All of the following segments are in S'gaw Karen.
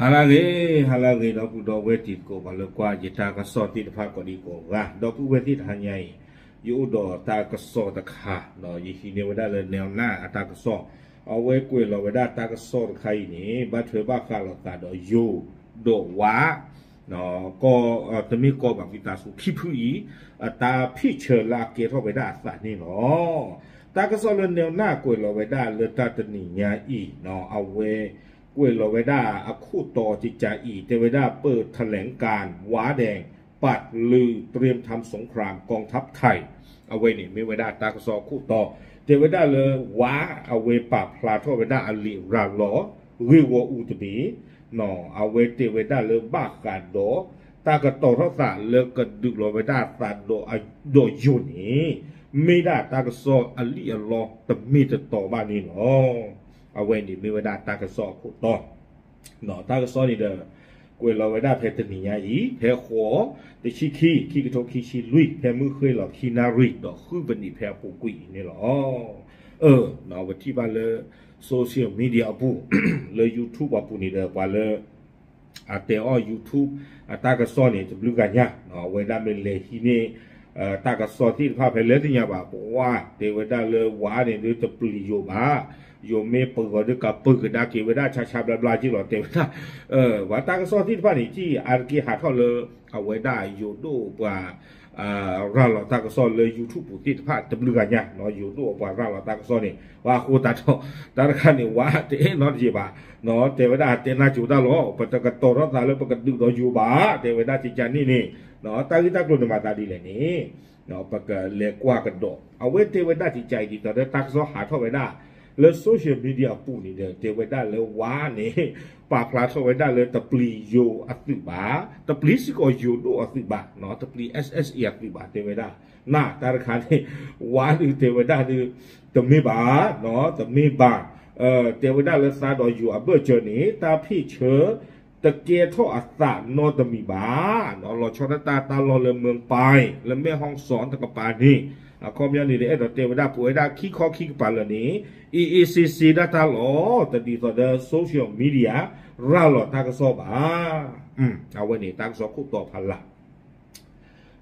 ဟါလၢအဂ့ၤ, ဟါလၢအဂ့ၤ ဒီပုၢ်ဒီဝဲၢ်တံၤသကိး ပှၤလၢကွၢ်ယတၢ်ကစီၣ်သ့ၣ်တဖၣ်ကိးဒံကိးဂၤ, ဒီပုၢ်ဝဲၢ်သ့ၣ်တဟါညါအံၤ, ယအိၣ်ဒီးတၢ်ကစီၣ်တခါ, ယဟံးန့ၢ်ဝဲဒၣ်လၢ နဲလ်နၢ် အတၢ်ကစီၣ်, အဝဲကွဲးလီၤဝဲဒၣ်တၢ်ကစီၣ်တခါအံၤန့ၣ် ဘၣ်ထွဲဘၣ်ဃးလိာ်သးဒီးယိၤဒီးဝါ ကီၢ်တမ့ၢ်ကီၢ်ဘၣ်ဝံသးစူၤခံဖုအံၤ, အတၢ်ဖ့ၣ်ဆၢလၢအကဲထီၣ်ဝဲဒၣ်အသးန့ၣ်လီၤ. တၢ်ကစီၣ်လၢ နဲလ်နၢ် ကွဲးလီၤဝဲဒၣ်လၢတၢ်တနံၤညါအံၤ, အဝဲကွဲးလီၤဝဲဒၣ်အခိၣ်တီကကးအံၤ တဲဝဲဒၣ် เปิดแถลงการณ์ ว้าแดง ปัดลือเตรียมทำสงครามกองทัพไทย အဝဲန့ၣ်မ့ၢ်ဝဲဒၣ်တၢ်ကစီၣ်အခိၣ်တီ, တဲဝဲဒၣ်လၢဝါအဝဲပာ်ဖျါထီၣ်ဝဲဒၣ်အလံာ်ရၤလီၤ ဂ့ၢ်ဝီအူတဘ့ၣ်, အဝဲတဲဝဲဒၣ်လၢဘၣ်ဃးဒီး တၢ်ကတီၤထီၣ်သးလၢကဒုးလီၤဝဲဒၣ်အသးဒီးယိၤန့ၣ်, မ့ၢ်ဒၣ်တၢ်ကစီၣ်အလံာ်အလီတမ့ၢ်တတီဘၣ်န့ၣ်လီၤ. အဝဲန့ၣ်မ့ၢ်ဝဲဒၣ်တၢ်ကစီၣ်အခိၣ်တီ တၢ်ကစီၣ်န့ၣ်ဒီး ကွဲးလီၤဝဲဒၣ်ဖဲတနံၤညါအံၤ ဖဲဃိး တဆံခံ ခံကထိခံဆံလွံၢ် ဖဲမုၢ်ဃ့ၢ်လီၤခံနၣ်ရံၣ်ဒီးဃုပနံးဖဲအပူၤကွံာ်အံၤန့ၣ်လီၤ. အၢ, ပထံၣ်ဘၣ်လၢ social media အပူၤ, လၢ YouTube အပူၤန့ၣ်ဒီး ပှၤလၢ အတဲအီၣ် YouTube အတၢ်ကစီၣ်န့ၣ် တဘျုးဂၤညါ, အဝဲဒၣ်မ့ၢ်လဲၤဟံးန့ၢ် တၢ်ကစီၣ်သ့ၣ်တဖၣ်ဖဲလဲၣ်သ့ၣ်ညါဘၣ်, ပှၤတဲဝဲဒၣ်လၢဝါန့ၣ်ဒုးတပျံၤယိၤဘၣ်, ယိၤမ့ၢ်ပဂီၤဒုးကပၢၤကဒါက့ၤဝဲဒၣ်ဆါဆါဘျါဘျါက့လီၤ တဲဝဲဒၣ်, ပှၤတၢ်ကစီၣ်သ့ၣ်တဖၣ်န့ၣ် ထံၣ်အါတက့ၢ်ဟးထီၣ်လၢ အဝဲဒၣ်ယိၤဒိၣ်ပှၤ ရၤလီၤတၢ်ကစီၣ်လၢ YouTube ပူၤသ့ၣ်တဖၣ် တဘျုးဂၤညါ, ယိၤဒိၣ်ပှၤရၤလီၤတၢ်ကစီၣ်န့ၣ် ပှၤအဃိသတးဒီး တၢ်တခါန့ၣ် ဝါတအဲၣ်နီတယံာ်ဘၣ်, တဲဝဲဒၣ်တဲနၢ်ကၠိတၢ်လီၤ, ပတကတီၤထီၣ်သးလၢပကဒုးဒီးယိၤဘၣ်, တဲဝဲဒၣ်ကကန့ၣ်န့ၣ်, တၢ်ဂ့ၢ်တၢ်ကျိၤန့ၣ်မၤသးဒ်လဲၣ်န့ၣ် ပကလဲၤကွၢ်ကဒီး, အဝဲတဲဝဲဒၣ်ကကအံၤဒ်သိးဒီးတၢ်ကစီၣ်ဟးထီၣ်ဝဲဒၣ် လၢ social media အပူၤန့ၣ်ဒီး တဲဝဲဒၣ်လၢဝါန့ၣ် ပာ်ဖျါထီၣ်ဝဲဒၣ်လၢတပျံၤယိၤအသုးဘၣ်, တပျံၤစ့ၢ်ကီးယိၤဒိၣ်အသုးဘၣ်, တပျံၤ SSA အသုးဘၣ် တဲဝဲဒၣ်, နတၢ်တခါန့ၣ် ဝါဒုးတဲဝဲဒၣ်ဒုး တမ့ၢ်ဘၣ်, တမ့ၢ်ဘၣ်, တဲဝဲဒၣ်လၢသးဒီးယိၤအဘၢၣ်စၢၤန့ၣ် တၢ်ဖ့ၣ်ဆၢ တကဲထီၣ်အသးနီတမံၤဘၣ်, လီၤဆီဒၣ်တၢ်တၢ်လီၢ်လၢမၢပၢ် လၢမဲၣ်ဟီၣ်စီၣ်တကပၤန့ၣ်, အခီပညီန့ၣ်ဒီး အဲၣ်ဒိးတဲဝဲဒၣ်ပဝဲဒၣ်ခံခီခံကပၤလၢာ်န့ၣ် အ့ၣ်အ့ၣ်စ့စ့ဒၣ်တၢ်လီၤ, တဒ်သိးဒီး social media ရၤလီၤတၢ်ကစီၣ်ဘၣ်, အဝဲန့ၣ်တၢ်ကစီၣ်ခိၣ်တီဖးလၢ်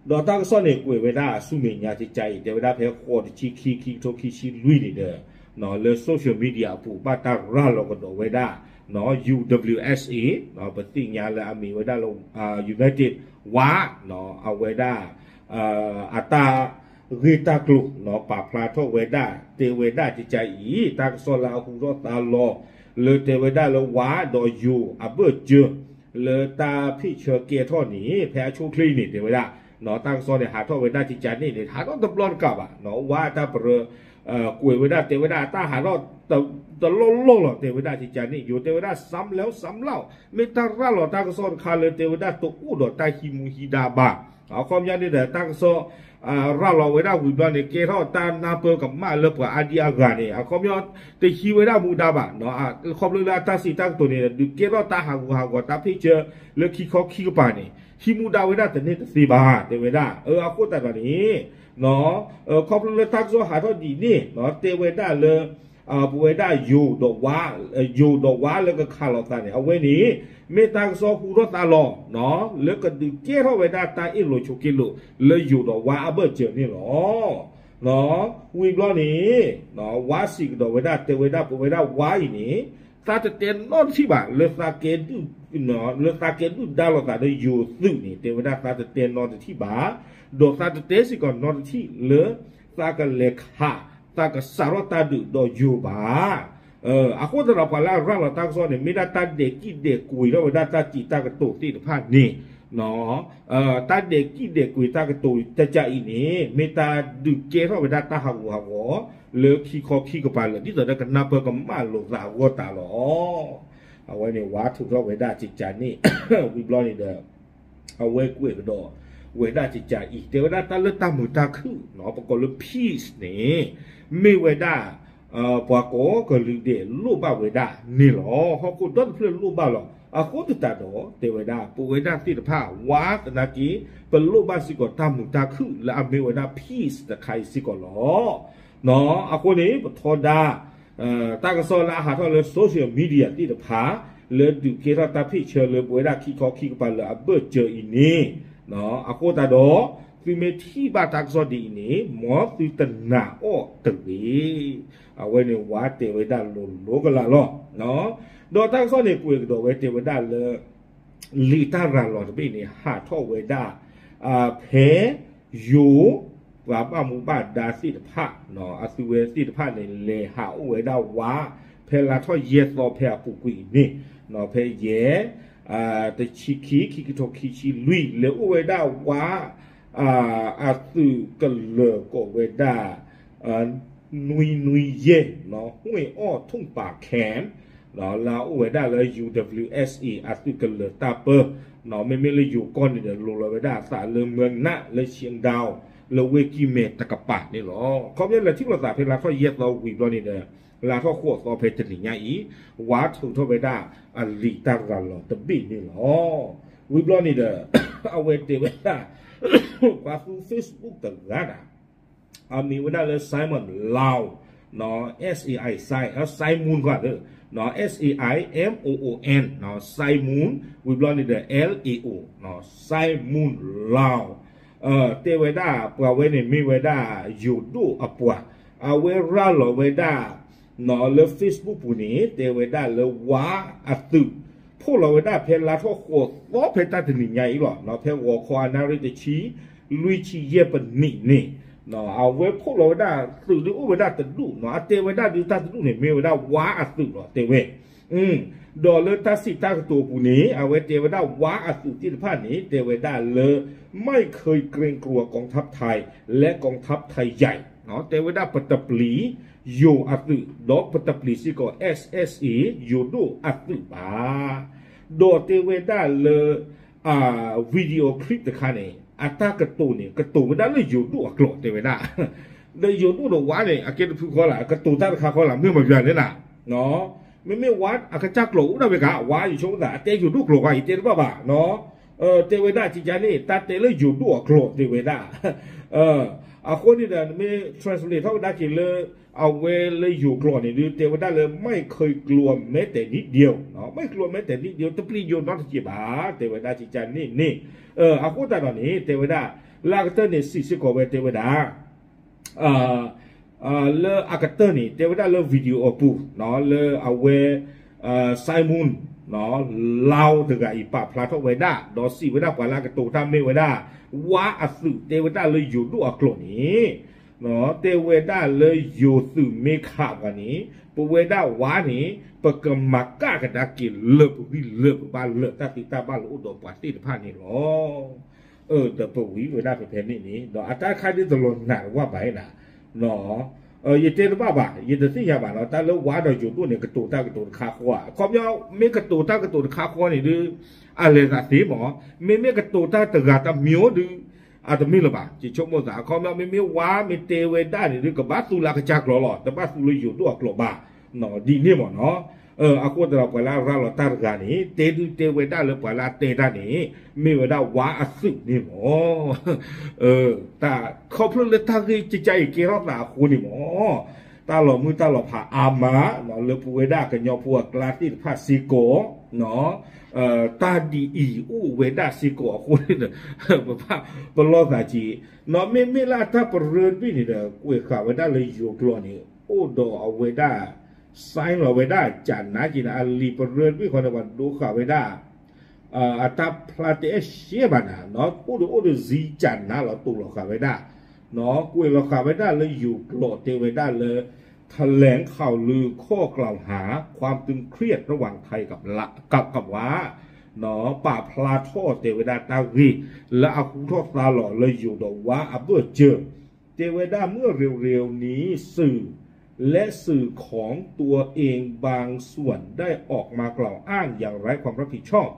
ဒီးတၢ်ကစီၣ်န့ၣ် ကွဲးဝဲဒၣ်ဆူမဲာ်ညါကကအံၤ တဲဝဲဒၣ်ဖဲဃိးတဆံခံ ခံကထိခံဆံလွံၢ်န့ၣ်ဒီး လၢ social media အပူၤ ဘၣ်တၢ်ရၤလီၤကဒီးဝဲဒၣ် ယူၣ် ဒဘလျူၣ် အ့ၣ် အ့ၣ် ပသ့ၣ်ညါလၢအမ့ၢ်ဝဲဒၣ်လၢ United ဝါ အဝဲဒၣ် အတၢ်ဂ့ၢ်တၢ်ကျိၤ ပာ်ဖျါထီၣ်ဝဲဒၣ် တဲဝဲဒၣ်ကကအံၤ တၢ်ကစီၣ်လၢအဟူထီၣ်သါလီၤ လၢတဲဝဲဒၣ်လၢဝါဒီးယိၤအဘၢၣ်စၢၤ လၢတၢ်ဖ့ၣ်ဆၢကဲထီၣ်န့ၣ် ဖဲအဆိအချ့အံၤန့ၣ် တဲဝဲဒၣ် တၢ်ကစီၣ်န့ၣ် ဟးထီၣ်ဝဲဒၣ်ကကန့ၣ်န့ၣ် ဟးထီၣ်တဘျီတကးဘၣ် ဝါအတၢ်ပရၢ ကွဲးဝဲဒၣ် တဲဝဲဒၣ်တၢ်ဟးထီၣ် တလီၢ်လီၢ်လီၤ တဲဝဲဒၣ်ကကန့ၣ် ယိၤတဲဝဲဒၣ် ซ้ำแล้วซ้ำเล่า မ့ၢ်တၢ်ရၤလီၤတၢ်ကစီၣ်တခါလၢ တဲဝဲဒၣ်တအိၣ်ဒီးတၢ်ဟံးမူဟံးဒါဘၣ် အခီပညီန့ၣ်ဒီး တၢ်ကစီၣ် ရၤလီၤဝဲဒၣ်ဝံၤဘျီန့ၣ် ကဲထီၣ်တၢ်နၢ်ပၢၢ်ကမၣ်လၢပှၤအါဒံအါဂၤန့ၣ် အခီပညီ တဟံးဝဲဒၣ်မူဒါဘၣ် ခီဖျိလၢအတၢ်စံးတၢ်ကတိၤန့ၣ် ဒုးကဲထီၣ်တၢ်ဟးဂူာ်ဟးဂီၤတၢ်ဖ့ၣ်ဆၢ လၢခံခီခံကပၤန့ၣ် ဟံးမူဒါဝဲဒၣ်တန့ၢ်တသ့ဘၣ် တဲဝဲဒၣ် အဃိသတးဒီးန့ၣ် ခီဖျိလၢတၢ်ကစီၣ်ဟးထီၣ်ဒ်န့ၣ် တဲဝဲဒၣ်လၢ ပဝဲဒၣ်ယိၤဒီးဝါ ယိၤဒီးဝါလၢကခးလိာ်သးန့ၣ် အဝဲန့ၣ် မ့ၢ်တၢ်ကစီၣ်ဟူထီၣ်သါလီၤ လၢကဒုးကဲထီၣ်ဝဲဒၣ်တၢ်အ့ၣ်လိာ်ဆိးက့လိာ် လၢယိၤဒီးဝါအဘၢၣ်စၢၤန့ၣ်လီၤ. ဝံၤဘျီန့ၣ် ဝါစံးကဒီးဝဲဒၣ် တဲဝဲဒၣ် ပဝဲဒၣ်ဝါအံၤန့ၣ် သးတတဲနီတထံၣ်ဘၣ် လၢသးကဲဒုၣ် လၢသးကဲဒုၣ်ဒါလိာ်သးလၢယိၤသုးန့ၣ် တဲဝဲဒၣ်သးတတဲနီတထံၣ်ဘၣ်, ဒီးသးတတဲစ့ၢ်ကီးနီတထံၣ်လၢ သးကလဲၤခး သးကစးထီၣ်တၢ်ဒုးဒီးယိၤဘၣ်. အဃိသတးဒီးပှၤလၢအရၤလီၤတၢ်ကစီၣ်န့ၣ် မ့ၢ်ဒၣ်တၢ်ဒဲးကံၣ်ဒဲးကွံာ်ထီၣ်ဝဲဒၣ်တၢ်စံးတၢ်ကတိၤသ့ၣ်တဖၣ်န့ၣ် တၢ်ဒဲးကံၣ်ဒဲးကွံာ်တၢ်ကတိၤတကးအံၤန့ၣ် မ့ၢ်တၢ်ဒုးကဲထီၣ်ဝဲဒၣ်တၢ်ဟးဂူာ်ဟးဂီၤ လၢခံခီခံကပၤလၢာ် ဒ်သိးဒီးကနၢ်ပၢၢ်ကမၣ်လိာ်သးအဂီၢ်တၢ်လီၤ. အဝဲန့ၣ်ဝါထုးထီၣ်ဝဲဒၣ်ကကန့ၣ် ဝံၤဘျီန့ၣ်ဒီး အဝဲကွဲးကဒီးဝဲဒၣ်ကကအံၤ တဲဝဲဒၣ်တၢ်လၢတၢ်မုာ်တၢ်ခုၣ် ပကိးလၢ peace န့ၣ် မ့ၢ်ဝဲဒၣ် ပှၤကိးကလုာ်ဒဲးလိၣ်ဘၣ်ဝဲဒၣ်န့ၣ်လီၤ. ဟီၣ်ခိၣ်ဒီတဖျၢၣ်လိၣ်ဘၣ်လီၤ. အဃိသတးဒီး တဲဝဲဒၣ် ပဝဲဒၣ်သ့ၣ်တဖၣ် ဝါသနာ်က့ ပလိၣ်ဘၣ်စ့ၢ်ကီးတၢ်မုာ်တၢ်ခုၣ်လၢအမ့ၢ်ဝဲဒၣ် peace တခါအံၤစ့ၢ်ကီးလီၤ. အဃိန့ၣ် ပထီဒါ တၢ်ကစီၣ်လၢအဟးထီၣ်လၢ social media သ့ၣ်တဖၣ် လၢဒုးကဲထီၣ်တၢ်ဖ့ၣ်ဆၢလၢပဝဲဒၣ်ခံခီခံကပၤလၢအဘၢၣ်စၢၤအံၤန့ၣ်, အဃိသတးဒီး သုမ့ၢ်ထံၣ်ဘၣ်တၢ်ကစီၣ်ဒ်အံၤန့ၣ် မ်သုတနာ်အီၤတဂ့ၤ. အဝဲန့ၣ်ဝါတဲဝဲဒၣ်လိၤလိၤကလာ်လီၤ. ဒီးတၢ်ကစီၣ်န့ၣ် ကွဲးကဒီးဝဲတဲဝဲဒၣ်လၢ လံာ်တၢ်ရၤလီၤတဘ့ၣ်န့ၣ် ဟးထီၣ်ဝဲဒၣ် ဖဲ ယိၤ ပှၤဘၣ်မူဘၣ်ဒါသ့ၣ်တဖၣ် အသုဝဲသ့ၣ်တဖၣ်န့ၣ် လဲၤဟးအိၣ်ဝဲဒၣ်ဝါ ဖဲလါထီၣ်ယဲၢ်သီဖဲအပူၤကွံာ်န့ၣ်, ဖဲယဲၢ် တဆံခံ ခံကထိခံဆံလွံၢ် လဲၤအိၣ်ဝဲဒၣ်ဝါ အသုးကလၢၤကိးဝဲဒၣ် နွံနွံယဲၢ် ဟူၣ်အီၣ်ထူၣ်ပာ်ခဲ လၢအအိၣ်ဝဲဒၣ်လၢ ယူၣ်ဒဘလျူၣ်အ့ၣ်စ့ၣ်အသုးကလၢၤတၢ်ပၢ, မ့မ့ၢ်လၢယိၤကီၢ်န့ၣ်ဒီး လိၤလီၤဝဲဒၣ်အသးလၢမၢနး လၢဆံဒၣ် လၢဝ့ၢ်ကံၢ်မဲၢ်တကပၤန့ၣ်လီၤ. ခီပညီလဲၤထံၣ်လိာ်သးဖဲလါထီၣ်ယဲၢ်သီဝံၤဘျီန့ၣ်ဒီး လါထီၣ်ဃိးသီဖဲတနံၤညါအံၤ ဝါထုးထီၣ်ဝဲဒၣ်အလံာ်တၢ်ရၤလီၤတဘ့ၣ်န့ၣ်လီၤ. ဝံၤဘျီန့ၣ်ဒီး အဝဲတဲဝဲဒၣ် ပှၤသူ Facebook တဂၤဒၣ် အမံၤဝဲဒၣ်လၢ Simon Lao, Simon, Simon ကွၢ်သ့, Simon, Simon, ဝံၤဘျီန့ၣ်ဒီး Lao, Simon Lao, တဲဝဲဒၣ်ပှၤဝဲန့ၣ်မ့ၢ်ဝဲဒၣ်ယိၤဒိၣ်အပှၤ, အဝဲရၤလီၤဝဲဒၣ် လၢ Facebook ပူၤန့ၣ် တဲဝဲဒၣ်လၢဝါအသုး ဖီၣ်လီၤဝဲဒၣ်ဖဲလါထီၣ်ဃိးသီဖဲတၢ်တနံၤညါအံၤလီၤ. ဖဲဂီၤခီအနၣ်ရံၣ်တဆံ လွံၢ်ဆံယဲၢ်ပနံးန့ၣ် အဝဲဖီၣ်လီၤဝဲဒၣ်သုးဒုးအိၣ်ဝဲဒၣ်တဒူၣ်, အတဲဝဲဒၣ်ဒုးတၢ်တဒူၣ်န့ၣ် မ့ၢ်ဝဲဒၣ်ဝါအသုးလီၤ တဲဝဲ ဒီးလၢတၢ်စံးတၢ်ကတိၤအပူၤန့ၣ် အဝဲတဲဝဲဒၣ်ဝါအသုးသ့ၣ်တဖၣ်န့ၣ် တဲဝဲဒၣ်လၢ ไม่เคยเกรงกลัวกองทัพไทย และกองทัพไทยใหญ่ တဲဝဲဒၣ်ပတပျံၤယိၤအသုး ဒီးပတပျံၤစ့ၢ်ကီး SSA ယိၤဒိၣ်အသုးဘၣ်. ဒီးတဲဝဲဒၣ်လၢ video clip တခါန့ၣ် အတၢ်ကတိၤန့ၣ် ကတိၤဝဲဒၣ်လၢယိၤဒိၣ်အကျိာ် တဲဝဲဒၣ် ဒီးယိၤဒိၣ်ဒီးဝါန့ၣ် အကဲတဖုဃီလၢ ကတိၤတၢ်တခါဃီလၢ မ့ၢ်မၤဘၣ်န့ၣ်လီၤ. မ့မ့ၢ်ဝါအကစၢ်ကျိာ်အိၣ်ဒၣ်ဝဲဂၤ ဝါယဆိကမိၣ်သး အတဲယိၤဒိၣ်ကျိာ်ဂၤ ယတဲတဘၣ်ဘၣ်. တဲဝဲဒၣ်ကကန့ၣ် တၢ်တဲလၢယိၤဒိၣ်အကျိာ် တဲဝဲဒၣ် အဃိန့ၣ်ဒီး နမ့ၢ် translate ထီၣ်ဝဲဒၣ်က့ၤလၢ အဝဲလၢယိၤကျိာ်န့ၣ်ဒုး တဲဝဲဒၣ်လၢ ไม่เคยกลัวแม้แต่นิดเดียว ไม่กลัวแม้แต่นิดเดียว တပျံၤယိၤနီတစဲးဘၣ် တဲဝဲဒၣ်ကကန့ၣ်န့ၣ်. အဃိသတးဒီးန့ၣ် တဲဝဲဒၣ် လၢအကတၢၢ်န့ၣ် စံးစ့ၢ်ကီးဝဲ တဲဝဲဒၣ် လၢအကတၢၢ်န့ၣ် တဲဝဲဒၣ်လၢ video အပူၤ လၢအဝဲ Simon Lao တဂၤအံၤ ပာ်ဖျါထီၣ်ဝဲဒၣ် ဒီးစံးဝဲဒၣ်ပှၤလၢအကတိၤတၢ်မ့ၢ်ဝဲဒၣ် ဝါအသုး တဲဝဲဒၣ်လၢယိၤဒိၣ်အကျိာ်န့ၣ် တဲဝဲဒၣ်လၢယိၤသုးမ့ၢ်ခးပှၤန့ၣ် ပဝဲဒၣ်ဝါန့ၣ် ပကမၤကၣ်ကဒါက့ၤလၢပဂံၢ်လၢပဘါလၢတၢ်သံတၢ်ဘၣ်လၢအိၣ်ဒီးပှၤသ့ၣ်တဖၣ်န့ၣ်လီၤ. ဒီးပဝံၤဝဲဒၣ်ဖဲဖဲန့ၣ်န့ၣ် ဒီးအတၢ်ခါဒ်တလီၤနာ်ဝဲဘၣ်နၤ ယတဲတဘၣ်ဘၣ် ယတသ့ၣ်ညါဘၣ်နီၤ တၢ်လၢဝါဒီးယိၤဒိၣ်န့ၣ် ကတိၤတၢ်ကတိၤတခါဃီဧါ အခီပညီ မ့ၢ်ကတိၤတၢ်ကတိၤတခါဃီန့ၣ်ဒုး အလဲၤသးသ့မး မ့မ့ၢ်ကတိၤတၢ်တဂၤတမံၤအိၣ်ဒုး အတမ့ၢ်လၢၤဘၣ် ယဆိကမိၣ်သး အခီပညီ မ့မ့ၢ်ဝါမ့ၢ်တဲဝဲဒၣ်န့ၣ်ဒုး ကဘၣ်သူလၢအကစၢ်ကျိာ်လီၤ တဘၣ်သူလၢယိၤဒိၣ်အကျိာ်ဘၣ် ဒ်န့ၣ်မးနီၤ အဃိသတးဒီးပှၤလၢအရၤလီၤတၢ်တဂၤန့ၣ် တဲဒုးတဲဝဲဒၣ်လၢပှၤလၢအတဲတၢ်န့ၣ် မ့ၢ်ဝဲဒၣ်ဝါအသုးန့ၣ်မး တၢ်ခီဖျိလၢတၢ်ဂ့ၢ်ကကါအံၤကဲထီၣ်သးအဃိန့ၣ်မး တၢ်လီၤမုၢ်တၢ်လီၤဖးအါမး လၢပဝဲဒၣ်ကညီဖိအကျါသ့ၣ်တဖၣ်စ့ၢ်ကီး တၢ်ဒ်အံၤအိၣ်ဝဲဒၣ်စ့ၢ်ကီးအဃိန့ၣ်ဒီး ပဘၣ်ပလီၢ်သးက့ၤ မ့မ့ၢ်လၢအတၢ်ပရၢတဘ့ၣ်န့ၣ်ဒီး ကွဲးဃာ်ဝဲဒၣ်လၢယိၤကျိာ်န့ၣ် အိၣ်ဒီးအဝဲဒၣ် sign လီၤဝဲဒၣ်ကၢ်နါက့ၤန့ၣ် အလံာ်ပရၢတဘ့ၣ်ဃီန့ၣ် ပှၤဒိဃာ်ဝဲဒၣ် အတၢ်ဖျါတဲရှဲဘၣ်နၤ အိၣ်ဒီးအိၣ်ဒီးစ့ၢ်ကီးကၢ်နါလီၤ တိာ်လီၤဃာ်ဝဲဒၣ် ကွဲးလီၤဃာ်ဝဲဒၣ်လၢယိၤကျိာ် တဲဝဲဒၣ်လၢ แถลงข่าวลือข้อกล่าวหาความตึงเครียดระหว่างไทยกับละกับกับวา ပာ်ဖျါထီၣ်တဲဝဲဒၣ်တၢ်ဂ့ၢ် လၢအဟူထီၣ်သါလီၤလၢယိၤဒီးဝါအဘၢၣ်စၢၤ တဲဝဲဒၣ် เมื่อเร็วๆนี้สื่อ และสื่อของตัวเองบางส่วนได้ออกมากล่าวอ้างอย่างไร้ความรับผิดชอบ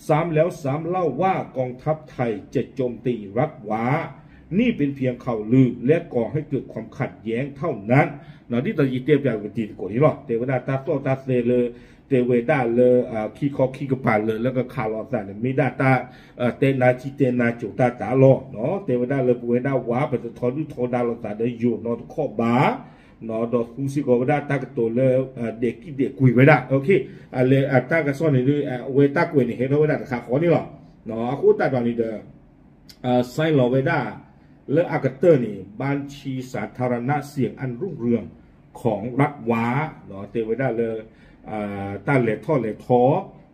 ซ้ำแล้วซ้ำเล่าว่ากองทัพไทยจะโจมตีรัฐวา นี่เป็นเพียงข่าวลือและก่อให้เกิดความขัดแย้งเท่านั้น ဒ်သိးယတဲပျးကတံၤသကိးန့ၣ်လီၤ တဲဝဲဒၣ်တၢ်သီၣ်တၢ်သဲလၢ တဲဝဲဒၣ်လၢ ခံခီခံကပၤလၢ လၢကခးလိာ်သးန့ၣ် မ့ၢ်ဒၣ်တၢ် တဲနါကံၣ်တဲနါကိၤတၢ်တၢ်လီၤ တဲဝဲဒၣ်လၢပဝဲဒၣ်ဝါ ပတထီဒုၣ်ထီဒါလိာ်သးဒီးယိၤနီတခီၣ်ဘၣ် ဒီးသူစ့ၢ်ကီးဝဲဒၣ်တၢ်ကတိၤလၢ ဒဲးကံၣ်ဒဲးကွံာ်ဝဲဒၣ်, အလဲၤအတၢ်ကစီၣ်န့ၣ်ဒီး အဝဲတၢ်ကွဲးန့ၣ် ဟဲထီၣ်ဝဲဒၣ်တခါဃီန့ၣ်လီၤ. အဃိသတးဒီးန့ၣ်ဒီး ဆဲးလီၤဝဲဒၣ် လၢအကတၢၢ်န့ၣ် บัญชีสาธารณะเสี่ยงอันรุ่งเรืองของรัฐวา တဲဝဲဒၣ်လၢ တၢ်လဲၤထီၣ်လဲၤထီ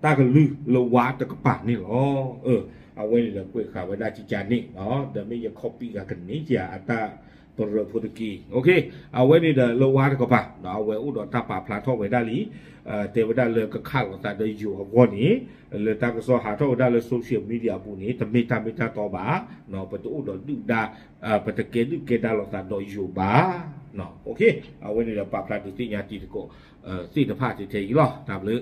တၢ်ကလုၢ်လၢဝါတကပၤန့ၣ်လီၤ. အဝဲန့ၣ်ဒီးကွဲးဃာ်ဝဲဒၣ်ကကန့ၣ် ဒီးမ့ၢ်ယ copy ဂၤကန့ၣ် ယအတၢ်ပရၢဖိတက့ၢ်. အဝဲန့ၣ်ဒီးလၢဝါတကပၤ အဝဲအိၣ်ဒီးတၢ်ပာ်ဖျါထီၣ်ဝဲဒၣ်လံ တဲဝဲဒၣ်လၢကခးလိာ်သးဒီးယိၤအဂီၢ်န့ၣ် လၢတၢ်ကစီၣ်ဟးထီၣ်ဝဲဒၣ်လၢ social media အပူၤန့ၣ် တမ့ၢ်တၢ်မ့ၢ်တၢ်တီဘၣ်, ပတအိၣ်ဒီးဒုၣ်ဒါ ပတကဲဒုၣ်ကဲဒါလိာ်သးဒီးယိၤဘၣ်. အဝဲန့ၣ်ဒီးပာ်ဖျါဒုးသ့ၣ်ညါတံၤသကိး သ့ၣ်တဖၣ်ထဲထဲအံၤလီၤ. တၢ်ဘျုး